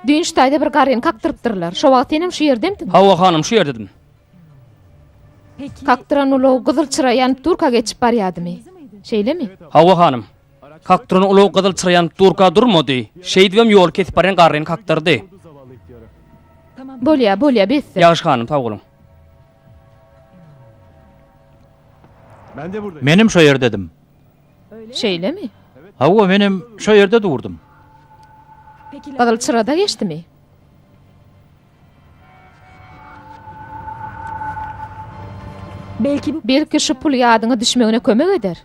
Düýn şu taýda bir garryny kakdyrypdyrlar. Şo wagt senem şu ýerdemdiň? Hawa hanym, şu ýerdedim. Kakdyran ulag gyzyl çyra ýanyp durka geçip barýadymy? Şeýlemi? Hawa hanym. Kakdyran ulag gyzyl çyra ýanyp durka durmady. Şeýdibem ýoly kesip barýan garryny kakdyrdy. Bolýa, bolýa, besdir. Ýagşy hanym, sag boluň. Menem şo ýerdedim. Şeýlemi? Hawa, menem şo ýerde durdum. Gyzyl çyrada geçdimi? Belki şu pul ýadyňa düşmegine kömek eder.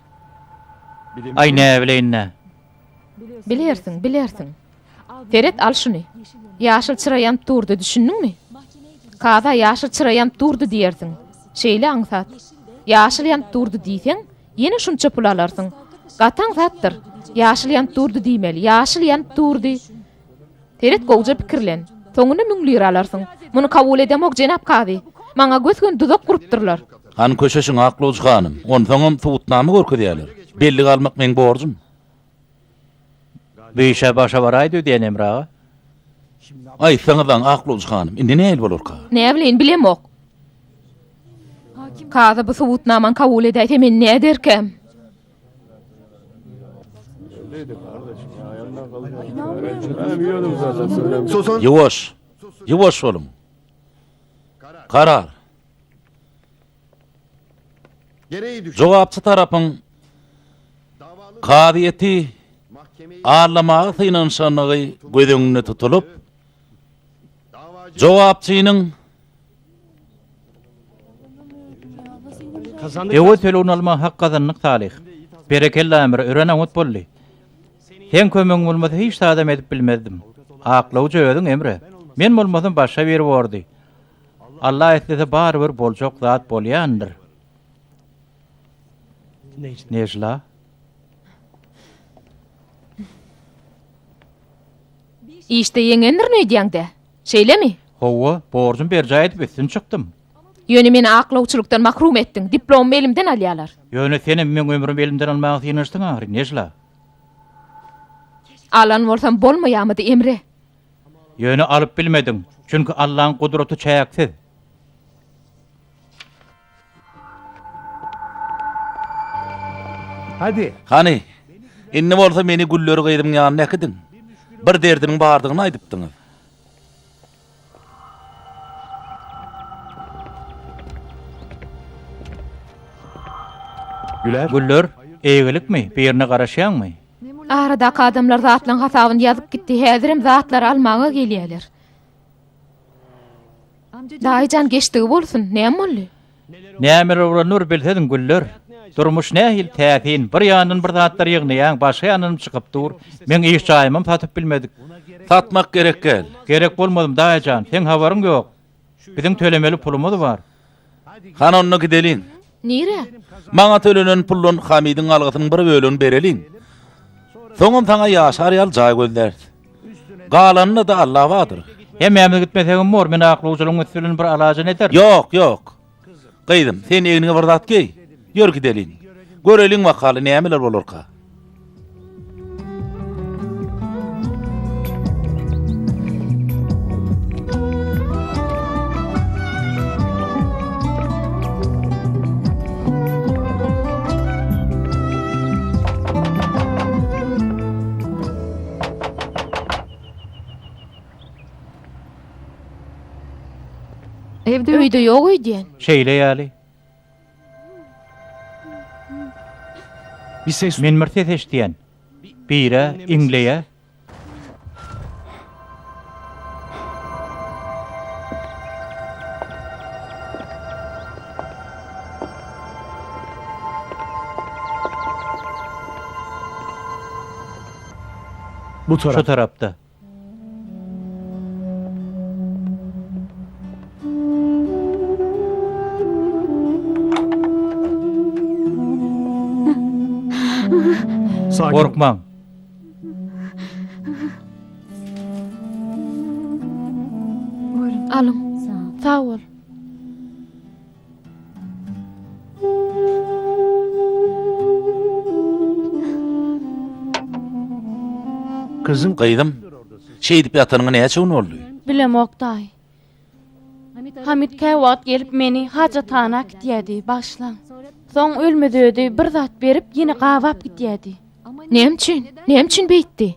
Aý näbileýin-dä. Bilersiň, bilersiň. Seret, al şuny. Ýaşyl çyra ýanyp durdy, düşündiňmi? Kaza ýaşyl çyra ýanyp durdy diýersiň. Şeýle aňsat. Ýaşyl ýanyp durdy diýseň, ýene şunça pul alarsyň. Gaty aňsatdyr. Ýaşyl ýanyp durdy diýmeli. Ýaşyl ýanyp durdy. Seret gowja pikirlen. Soňunda müň lira alarsyň. Muny kabul edemok, jenap kazy. Maňa gös-göni duzak gurupdyrlar. Hany köşeşiň, aklawjy hanym. Onsoňam subutnama görkezýärler. Bellige almak meň borjum. Bu iş-ä başa baraýdy öýdýän Emre aga. Aýtsaňyzlaň, aklawjy hanym, indi nähili bolarka? Näbileýin, bilemok. Kazy bu subutnamany kabul edäýse men näderkäm? Ýuwaş, ýuwaş boluň. Karar. Jogapçy tarapyň kazyýeti aldamaga synanyşandygy göz öňünde tutulyp, jogapçynyň Öwez tölegini almaga hak gazandyk Salyh. Berekella Emre, örän oňat boldy. Seň kömegiň bolmasa hiç zadam edip bilmezdim. Aklawjy özüň Emre. Men bolmasam başga biri bordy. Allah islese barybir boljak zat bolýandyr. Nejla. Işde ýeňendirin öýdýäň-dä? Şeýlemi? Hawa, borjumy berjaý edip üstün çykdym. Ýöne meni aklawçylykdan mahrum etdiň, diplomymy elimden alýarlar. Ýöne senem meň ömrümi elimden almaga synanyşdyň ahyry, Nejla. Alan bolsam bolmaýarmydy, Emre? Ýöne alyp bilmediň, çünki Allaň gudraty çäksiz. Hany, indi bolsa meni Gülleri gyzymyň ýanyna äkidiň. Bir derdiniň bardygyny aýdypdyňyz. Güller, eýgilikmi, birine garaşýaňmy? Aradaky adamlar zatlaň hasabyny ýazyp gitdi, häzirem zatlary almaga gelýäler. Daýy jan geçdigi bolsun, näme boldy? Nämeler bolanyny bir bilsediň Güller. Durmuş nähili täsin, bir ýandan bir zatlar ýygnaýaň, başga ýandanam çykyp dur. Meň iş jaýymam satyp bilmedik. Satmak gerek däl. Gerek bolmadym daýy jan, seň habaryň ýok. Biziň tölemeli pulumyz bar. Hany onda gideliň. Nirä? Maňa tölenen puldan Hamidiň algysynyň bir bölegini bereliň. Soňam saňa ýaşar ýaly jaý gözläris. Galanyna-da Alla bardyr. Hemmämiz gitmesegem bor, men aklawjylygyň üsti bilen bir alajyny ederin. Ýok, ýok. Gyzym, sen egniňe bir zat geý. Ýör gideliň. Göreliň bakaly nämeler bolarka. Öýde ýok öýdýän. Şeýle ýaly. Men bir ses eşidýän. Bire iňleýä. Şu tarapda. Gorkmaň. Alyň. Sag bol. Gyzym, şeýdip ýatanyňa näçe gün boldy? Bilemok, daýy. Hamit käwagt gelip meni hajathana äkidýärdi, bagyşlaň. Soň ölmez-ödi bir zat berip ýene gabap gidýärdi. Näme üçin? Näme üçin beýtdi?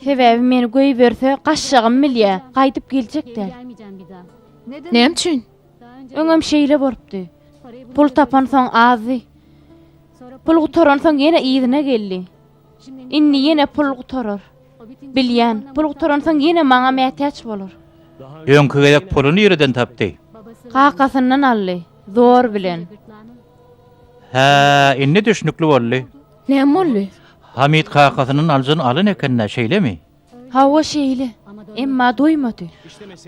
Sebäbi meni goýberse gaçjagym bilýä, gaýdyp geljek däl. Näme üçin? Öňem şeýle bolupdy. Pul tapansoň azdy. Pul gutaransoň ýene yzyna geldi. Indi ýene pul gutarar. Bilýän, pul gutaransoň ýene maňa mätäç bolar. Öňki gezek puly nireden tapdy? Kakasyndan aldy, zor bilen. Hä, indi düşnükli boldy. Näme boldy? Hamid kakasyndan aljyny alan eken-dä, şeýlemi? Hawa, şeýle. Emma doýmady.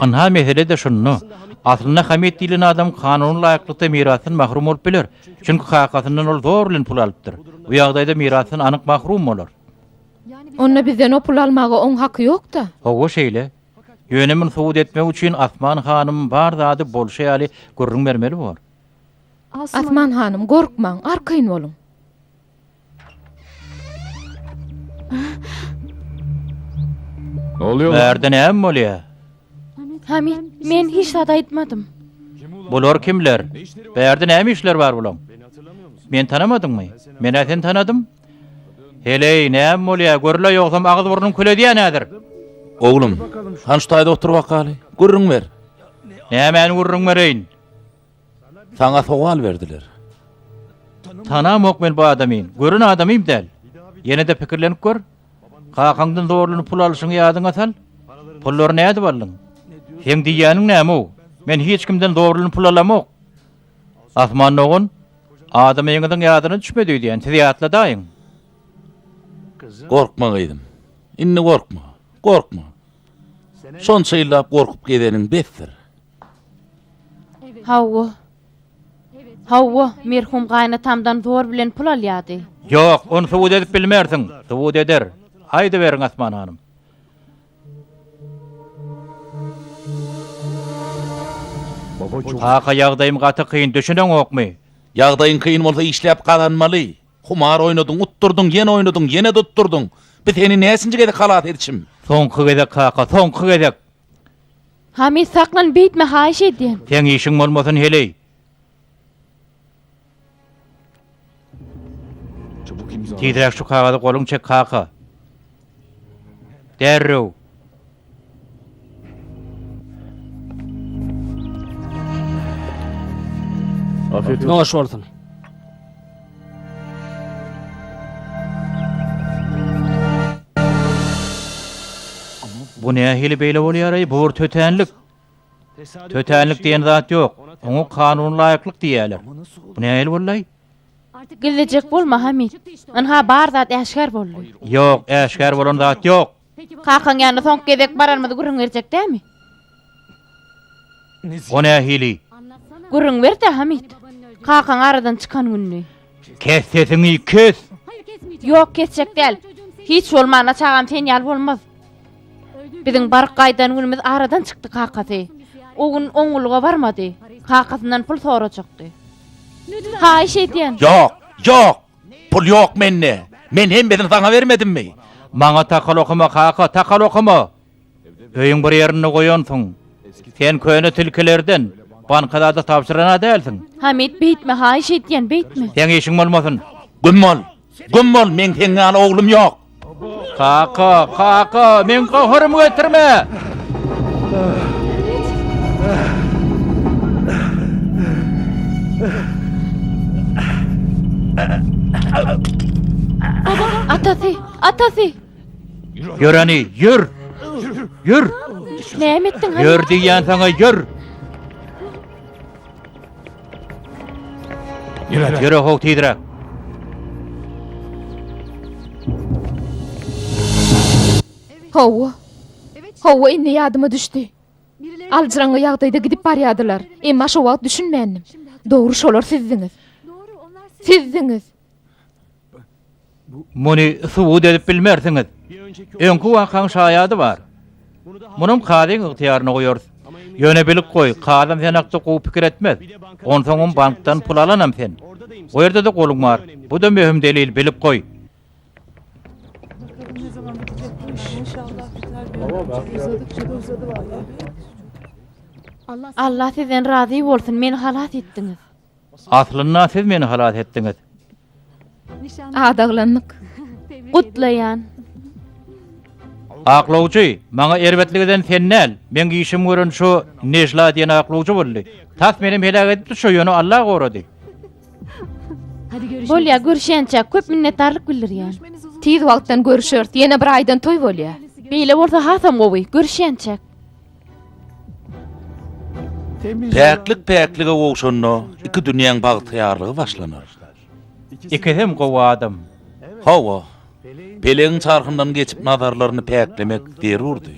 Ynha, mesele-de şunda. Aslynda Hamid diýlen adam kanuna laýyklykda mirasdan mahrum bolup biler. Çünki kakasyndan ol zor bilen pul alypdyr. Bu ýagdaýda mirasdan anyk mahrum bolar. Onda bizden o puly almaga oň haky ýok-da. Hawa, şeýle. Ýöne muny subut etmek üçin Asman hanym bar zady bolşy ýaly gürrüň bermeli bor. Asman hanym, gorkmaň, arkaýyn boluň. Bärde näme bolýar? Hamit, men hiç zat aýtmadym. Bular kimler? Bärde näme işleri bar bulaň? Meni tanamadyňmy? Men-ä seni tanadym. Heleý, näme bolýar? Görle, ýogsam agyz-burnuň kül edýän häzir. Oglum, hany şu taýda otur bakaly. Gürrüň ber. Nämäni gürrüň bereýin? Saňa sowal berdiler. Tanamok men bu adamyn. Gören adamym däl. Ýene-de pikirlenip gör. Kakaňdan zorlanyp pul alşyňy ýadyňa sal. Pullary nädip aldyň? Seň diýýäniň näme-ow? Men hiç kimden zorlanyp pul alamok. Asman dogan, adamyňyzyň ýadyna düşmedi öýdýän, siz ýatladaýyň. Gorkma gyzym. Indi gorkma. Gorkma. Şonça ýyllap gorkup gezeniň besdir. Hawa. Hawa, merhum gaýynatamdan zor bilen pul alýardy. Ýok, ony subut edip bilmersiň. Subut eder. Aýdyberiň, Asman hanym. Kaka, ýagdaýym gaty kyn, düşüneňokmy? Ýagdaýyň kyn bolsa işläp gazanmaly. Humar oýnadyň, utdurdyň, ýene oýnadyň, ýene-de utdurdyň. Bi seni näçinji gezek halas edişim? Soňky gezek kaka, soňky gezek. Hamid saklan beýtme haýyş edýän. Seň işiň bolmasyn heleý. Tizräk şu kagazy goluň çek kaka. Derrew. Noş bolsun. Bu nähili beýle bolýar-aý, bu bir tötänlik. Tötänlik diýen zat ýok. Oňa kanuna laýyklyk diýýärler. Bu nähili boldy-aý? Gizlejek bolma, Hamid. Ynha, bar zat äşgär boldy. Ýok, äşgär bolan zat ýok. Kakaň ýanyna soňky gezek baranymyzy gürrüň berjek dämi? O nähili? Gürrüň ber-dä, Hamid. Kakaň aradan çykan gününi. Kes sesiňi, kes! Ýok, kesjek däl. Hiç bolmanda çagam sen ýaly bolmaz. Biziň baryp gaýdan günümiz aradan çykdy kakasy. O gün oňňulyga barmady. Kakasyndan pul sorajakdy. Haýyş edýän. Ýok, ýok! Pul ýok mende. Men hemmesini saňa bermedimmi? Maňa takal okama kaka, takal okama! Öýüň bir ýerinde goýansyň. Sen köne tilkilerden, banka zada tabşyran-a dälsiň. Hamit, beýtme, haýyş edýän, beýtme. Seň işiň bolmasyn. Güm bol! Güm bol, meň seň ýaly oglum ýok. Kaka, kaka, meň gaharymy getirme! Atasy, atasy! Ýör hany, ýör! Ýör! Näme etdiň hany? Ýör diýýän saňa, ýör! Ýöre how tizräk. Hawa. Hawa, indi ýadyma düşdi. Aljyraňňy ýagdaýda gidip barýardylar. Emma şo wagt düşünmändim. Dogry şolar sizdiňiz. Sizdiňiz. Muny subut edip bilmersiňiz. Öňki wakaň şaýady bar. Munam kazyň ygtyýaryna goýarys. Ýöne bilip goý, kazam sen hakda gowy pikir etmez. Onsoňam bankdan pul alanam sen. O ýerde-de goluň bar. Bu-da möhüm delil, bilip goý. Allah sizden razy bolsun, meni halas etdiňiz. Aslynda siz meni halas etdiňiz. Adaglandyk. Gutlaýan. Aklawjy, maňa erbetlik eden sen däl, meň işimi gören şu Nejla diýen aklawjy boldy. Tas menem heläk edipdi şo, ýöne Alla gorady. Bolýa, görüşýänçäk köp minnetdarlyk bildirýän. Tiz wagtdan görüşeris, ýene bir aýdan toý bolýa. Beýle bolsa hasam gowy, görüşýänçäk. Päklik päklige gowşanda iki dünýäň bagtyýarlygy başlanar. Ikisem gowy adam. Hawa, pelegiň çarhyndan geçip nazarlaryny päklemek zerurdy.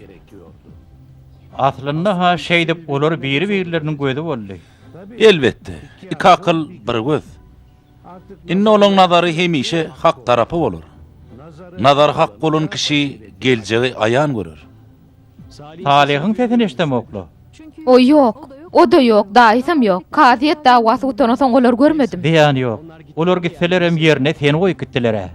Aslynda-ha şeýdip olar biri-birleriniň gözi boldy. Elbetde, iki akyl, bir göz. Indi olaň nazary hemişe Hak tarapa bolar. Nazary Hak bolan kişi geljegi aýan görer. Salyhyň sesini eşdemokla. O ýok. O-da ýok, daýysam ýok. Kazyýet dawasy gutansoň olary görmedim. Zyýany ýok. Olar gitselerem ýerine seni goýup gitdiler-ä.